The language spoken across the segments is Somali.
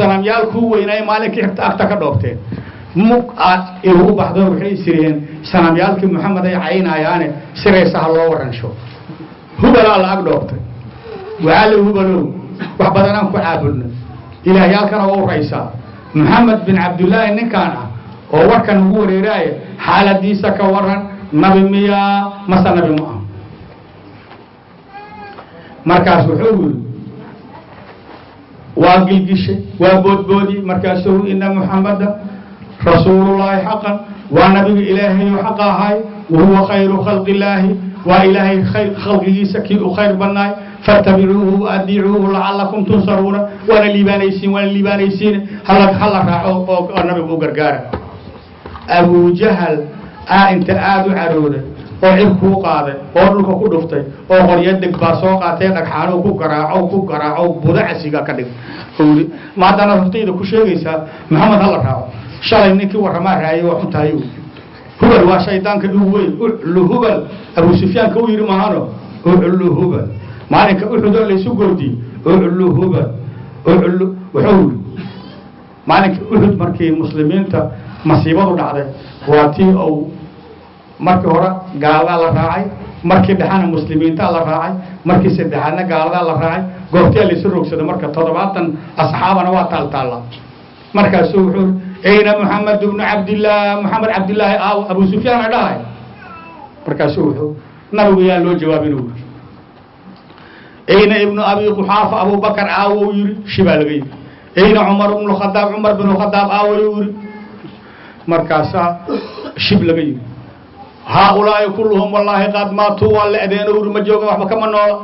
Sanamyaal kuu weynaay maalinkii xigta agta ka dhoobteen mug aad igu baxdo. Waxay isireen sanamyaalkii Maxamed ay caynayaane siraysa ha loo waransho. Hubalaa la ag dhoobtay. Waxaa la hubalow wax badanaan ku caabudno, ilaahyaalkana waa u raysaa. Maxamed bin Cabdullaahi ninkaan ah oo warkan ugu wareeraaya, xaaladiisa ka waran, nabi miyaa mase nabi ma ah? Markaas wuxuu yidhi waa gilgishay, waa boodboodi. Markaasuu ina Muxameda rasuulullaahi xaqan, waa nabiga Ilaahayo xaqa ahay, wahuwa khayru khalqi illaahi, waa Ilaahay khalqigiisa kii u khayr badnaay. Fattabicuuhu adiicuuhu lacalakum tunsaruuna, waana liibaanaysiin, waana liibaanaysiin, hala raaco oo nabiga u gargaara. Abujahal aa inta aada u carooday oo cib kuu qaaday oo dhulka ku dhuftay oo qoryo deg baa soo qaatay, dhagxaano ku garaaco ku garaaco, budacsiga ka dhig. Uri ma haddana hortayda ku sheegaysaa Maxamed hala raaco? Shalay ninkii warramaa raayay waa xuntahay. Hubal waa shaydaanka ugu weyn. Uclu hubal, Abu Sufyaanka u yidhi maahano, uclu hubal maalinka Uxudoo laysu goodiyey, uclu hubal uclu. Wuxuu yidhi maalinka Uxud markii muslimiinta masiibadu dhacday, waa tii uu markii hore gaaladaa la raacay, markii dhexana muslimiintaa la raacay, markii saddexaadna gaaladaa la raacay. Goobtiyaa laysu rogsada marka 70 asxaabana waa taaltaalla. Markaasuu wuxuu ayna Maxamed ibnu Cabdillaah, Maxamed Cabdillaahi aaw, Abu Sufyaan dhahay. Markaasuu wuxuu nabigu yaa loo jawaabin uu yidhi ayna ibnu Abi Quxaafa, Abubakar aawo yidhi, shibaa laga yidhi. Ayna Cumar ibnu Khadaab, Cumar binu Khadaab aawayuu yidhi. Markaasaa shib laga yidhi. Haaulaa'i kulluhum wallaahi qaad maatuu, waa la adeeno uri, ma jooga, waxba kama noola.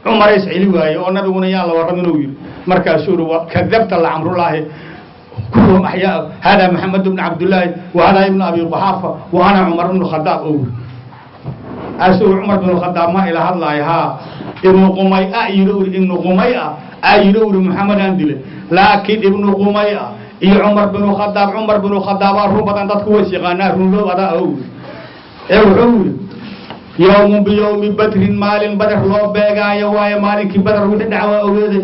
Cumar is celi waaye oo nabiguna yaan la warramin uu yidhi. Markaasuu yidhi kadabta lacamrullaahi, kulluhum axyaa, hada Maxamed ibnu Cabdullaahi wa hada ibnu Abi Quxaafa wa ana Cumar ibnu Khadaab oo yidhi. Asuu Cumar binu Khadaab ma ila hadlaayo? Haa, Ibnu Qumay-a yidhi uri, Ibnu Qumay-a aa yidhi uri Maxamedaan dilay, laakiin Ibnu Qumay-a iyo Cumar binu Khadaab, Cumar binu Khadaabaa run badan, dadku ways yaqaanaa, runloob adaa oo yidhi. Ee wuxuu yidhi yowmun biyowmi badrin, maalin Badar loo beegaayo waayo. Maalinkii Badar wixii dhaca waa ogeeday.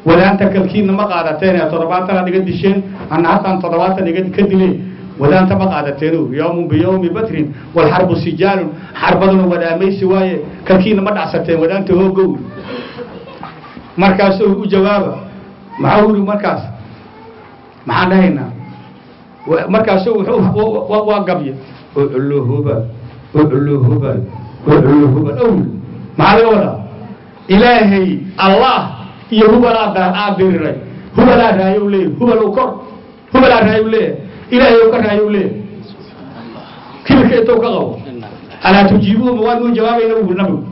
Wadaanta kalkiinna ma qaadateen ee 70aad iga disheen, anna hataan 70 iga ka dilay, wadaanta ma qaadateen. Yowmun biyowmi badrin walxarbu sijaalun, xarbaduna wadaamaysi waaye, kalkiinna ma dhacsateen wadaanta hoogow. Markaasuu u jawaaba maxaa yidhi? Markaas maxaan dhahaynaa? Markaasuu wuxuu waa gabye uclu hubal, uclu hubal, uclu hubal ow. Maxaa laga wadaa? Ilaahay Allah iyo hubalaa aa diriray, hubalaa raayow leeyahy, hubal kor, hubalaa raayow leeyahay, Ilaahay ou ka raayow leeyahay, kibirka intuu ka qabo. Alaa tujiibuhum, waad nuu jawaabayna buu nabigu.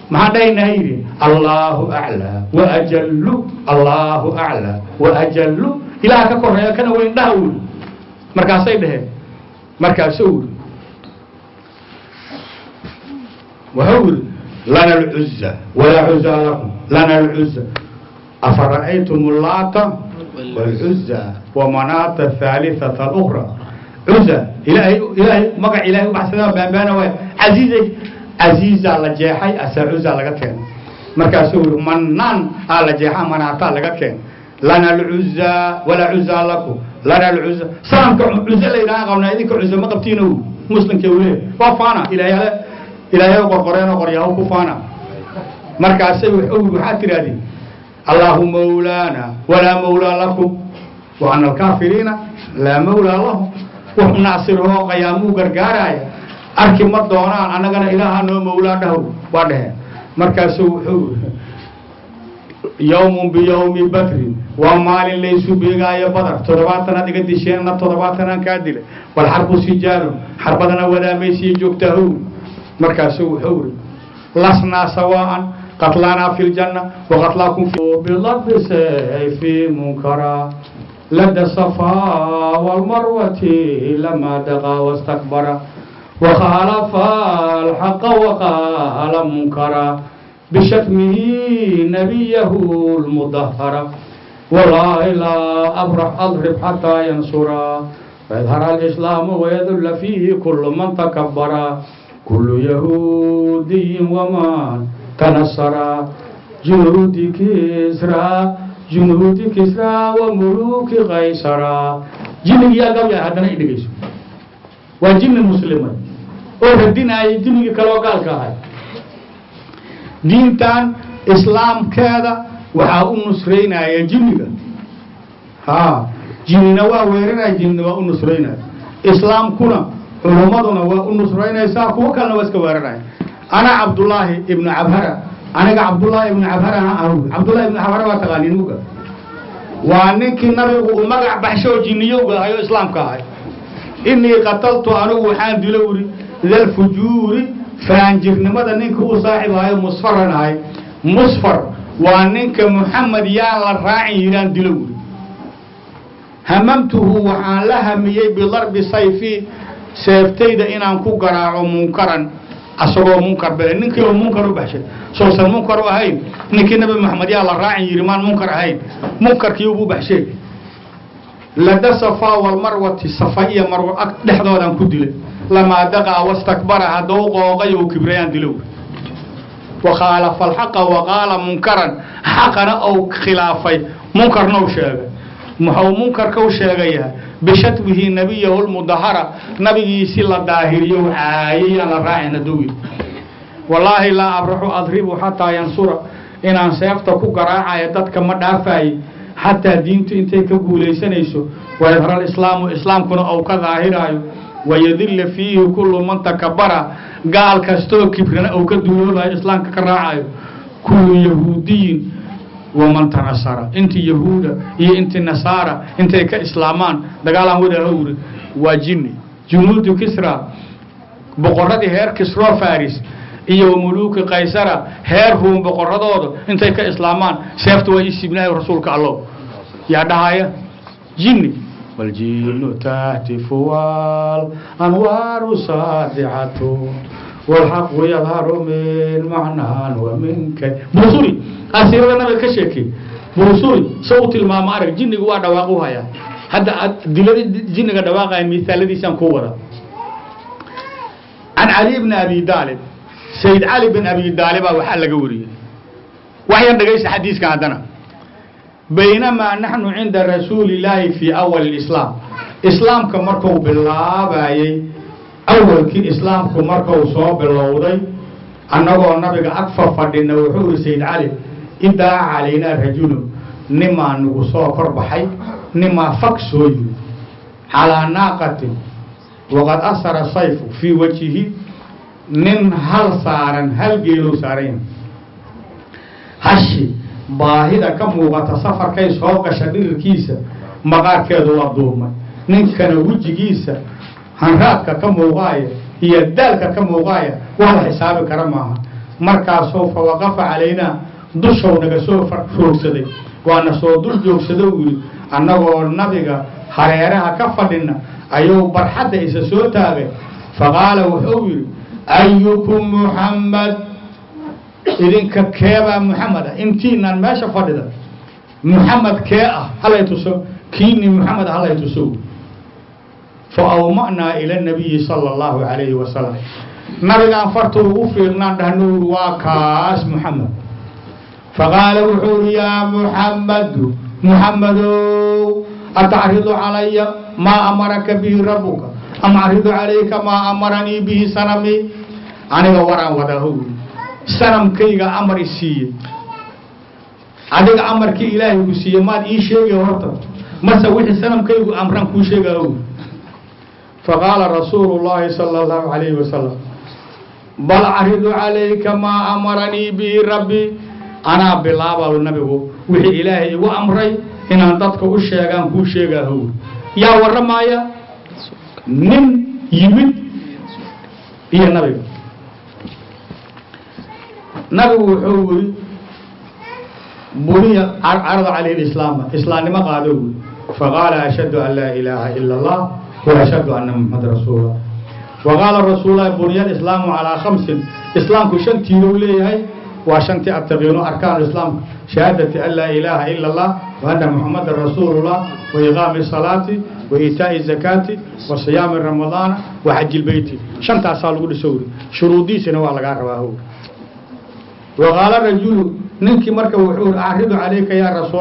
Maxaan dhahaynaa? Yidhi Allahu aclaa wa ajallu, Allahu aclaa wa ajallu, Ilaah ka koreeya kana weyn dhaha wuri. Markaasay dhaheen. Markaasuu yidhi, wuxuu yidhi lana alcuza walaa cuza lakum, lana alcuza, afara'aytum allaata walcuza wamanaata athaalithata alukhra. Cuza Ilaahay, Ilaahay magac Ilaahay u baxsadaa baanbaana waay. Casiizay, casiizaa la jeexay, asaa cuzaa laga keenay. Markaasuu yidhi manaan aa la jeexaa, manaataa laga keenay. Lana alcuza walaa cuza lakum, lana alcuza, sanamka cuza la yidhaha qabnaa, idinka cuza ma qabtiina. Muslimka uu leeyahay waa faana, ilaahyaale ilaahyaal qorqoreenoo qoryaho ku faana. Markaasay wuxuu waxaad tidhahdeen Allahu mawlaana walaa mawlaa lakum wa ana alkaafiriina laa mawlaa lahum. Wax naasirhoo qayaamuu gargaaraaya arki ma doonaan, annagana Ilaaha noo mawlaa dhahow waa dheheen. Markaasuu wuxuu yowmun biyowmi badrin, waa maalin laysu beegaayo Badar, 70aad iga disheenna 70aan kaa dilay, walxarbu sijaalun, xarbadana wadaamaysiya joogtaahow. Markaasuu wuxuu iri lasnaa sawaa'an, qatlaanaa fi ljanna waqatlaakum bidarbi sayfi munkara lada safaa walmarwati lama daqaa wastakbara wakhaalafa alxaqa waqaala munkara bishatmihi nabiyahu lmudahara. Wallaahi laa abrax adrib xataa yansura ويظهر الإسلام ويذل فيه كل من تكبر، كل يهودي ومن تنصر، جنود كسرى Junuudi Kisraa wa muluuki Qaysara. Jinnigiyaa gabya haddana i dhegeyso, waa jinni muslimay oo radinaayay jinnigii kaloo gaalka ahay. Diintan islaamkeeda waxaa u nusraynaya jinniga. Ha, jinnina waa weeranaya, jinnina waa u nusraynaya. Islaamkuna culummaduna waa u nusraynaysaa, kuwo kalena waa iska weeranaya. Ana Cabdullaahi ibnu Cabhara, aniga Cabdullaahi ibnu Cabhara ha ahu. Cabdullahi ibnu Cabhara waa taqaaniin muga, waa ninkii nabigu uu magac baxsho jinniyowga ahay oo islaamka ahay. Inii qataltu, anigu waxaan dilo wuri, dalfujuuri, faanjirnimada ninka u saaxib ahayo, musfaran ahay. Musfar waa ninka Muxamed yaan la raacin yidhaan dilo wuri. Hamamtuhu, waxaan la hamiyey, bidarbi sayfi, seeftayda inaan ku garaaco, munkaran, asagoo munkar bele. Ninkii oo munkar u baxshay sousan munkar u ahayn? Ninkii Nabi Maxamed yaa la raacin yidhi maan munkar ahayn? Munkarkii ubuu baxshay. Lada Safaa walmarwati, Safa iyo Marwo ag dhexdoodaan ku dilay. Lamaa daqaa wastakbara, haddou qooqay ou kibrayaan dilow. Wakhaalafa alxaqa waqaala munkaran, xaqana ou khilaafay, munkarna u sheegay. Muxuu munkarka u sheegayaa? Bishatmihi nabiyahu lmudahara, nabigiisi la daahiriyo caayay, yaan la raacin hadduu yidhi. Wallaahi laa abraxu adribu xataa yansura, inaan seefta ku garaacayo dadka ma dhaafaye xataa diintu intay ka guulaysanayso, wayadhar alislaamu, islaamkuna ou ka daahiraayo, wayadilla fiihi kullu man takabara, gaal kastoo kibrana ou ka duuloobayo, islaamka ka raacayo, kullu yahuudiyin waman tanasara, intii yahuuda iyo intii nasaara intay ka islaamaan dagaalaan wadaaho wuri. Waa jinni. Junuudu Kisra, boqorradii heer Kisroo Faris, iyo muluuki Qaysara, heer Ruum boqorradooda intay ka islaamaan seefta waa ii siibnahay rasuulka Allow. Yaa dhahaya? Jinni. Waljinnu tahtifu walanwaaru saadicatu walxaqu yadharu min macnaan wa minka. Buusuri asiirada nabiga ka sheekey, Buusuri sa u tilmaamo arag. Jinnigu waa dhawaaq u hayaa. Hadda dilada jinniga dhawaaqaya miisaaladiisaan kuu wada. Can Cali bni Abi Daalib, Sayid Cali bin Abi Daalibaa waxaa laga wariyey, waxyan dhegaysta xadiiskan haddana. Baynamaa naxnu cinda rasuuli illaahi fii awali lislaam, islaamka marku bilaabayey, awalkii islaamku marku soo bilowday, annagoo nabiga ag fafadhina, wuxuu ihi Sayid Cali: idaa calaynaa rajulun, nimaa nagu soo kor baxay, nimaa fag soo yiri, calaa naaqatin waqad asara sayfu fii wajhihi, nin hal saaran, hal geelow saaran yahay, hashi baahida ka muuqata, safarkay soo gasha dhirirkiisa maqaarkeedu waa duubmay, ninkana wejigiisa hanraadka ka muuqaaya iyo daalka ka muuqaaya wax la xisaabi kara maaha. Markaasuu fa waqafa calaynaa, dushow naga soo roogsaday, waana soo dul joogsada uu yidhi. Annagoo nabiga hareeraha ka fadhina ayuu barxadda isa soo taagay. Faqaala, wuxuu yidhi: ayukum Muxamed? Idinka keebaa Muxamed ah? Intiinaan meesha fadhida Muxamed kee ah? Halay tuso kiini Muxamed, halay tuso. Fa awma'naa ila nabiyi sala allahu calayhi wasalam, nabigaan farta ugu fiiqnaan dhahno, waa kaas Muxamed. Faqaala, wuxuu yidhi: yaa Muxamedu, Muxamedow, atacridu calaya maa amaraka bihi rabbuka am acridu calayka maa amaranii bihi sanami? Aniga waraan wadaaho yidhi, sanamkayga amar i siiyey, adiga amarkii Ilaahay ku siiyey maad ii sheegay horta, mase wixii sanamkaygu amraan kuu sheegaa? Faqaala rasuulu llaahi sala allahu calayhi wasalam: bal acridu calayka maa amaranii bihi rabbi. Anaa bilaabaw nabigu, wixii Ilaahay igu amray inaan dadka u sheegaan kuu sheegaaho. Yaa warramaaya? Nin yimid iyo nabiga. Nabigu wuxuu yidhi: buniya carada calayhi lislaama, islaamnimo qaado wuri. Faqaala: ashhadu an laa ilaaha ila allah wa ashhadu anna Muxamada rasuulullah. Wa qaala rasuululahi: buniya alislaamu calaa khamsin, islaamku shan tiirou leeyahay. Waa shantii attaqiino arkaanu islaamka: shahaadati an laa ilaaha ila allah wa anna Muxamadan rasuulullah, wa iqaami salaati, wa iitaa'i zakaati, wa siyaami ramadaana, wa xaji lbeyti. Shantaasaa lagu dhiso wuri, shuruudiisina waa lagaa rabaa howri. Wa qaala rajulu, ninkii marka wuxuu acridu calayka yaa rasuul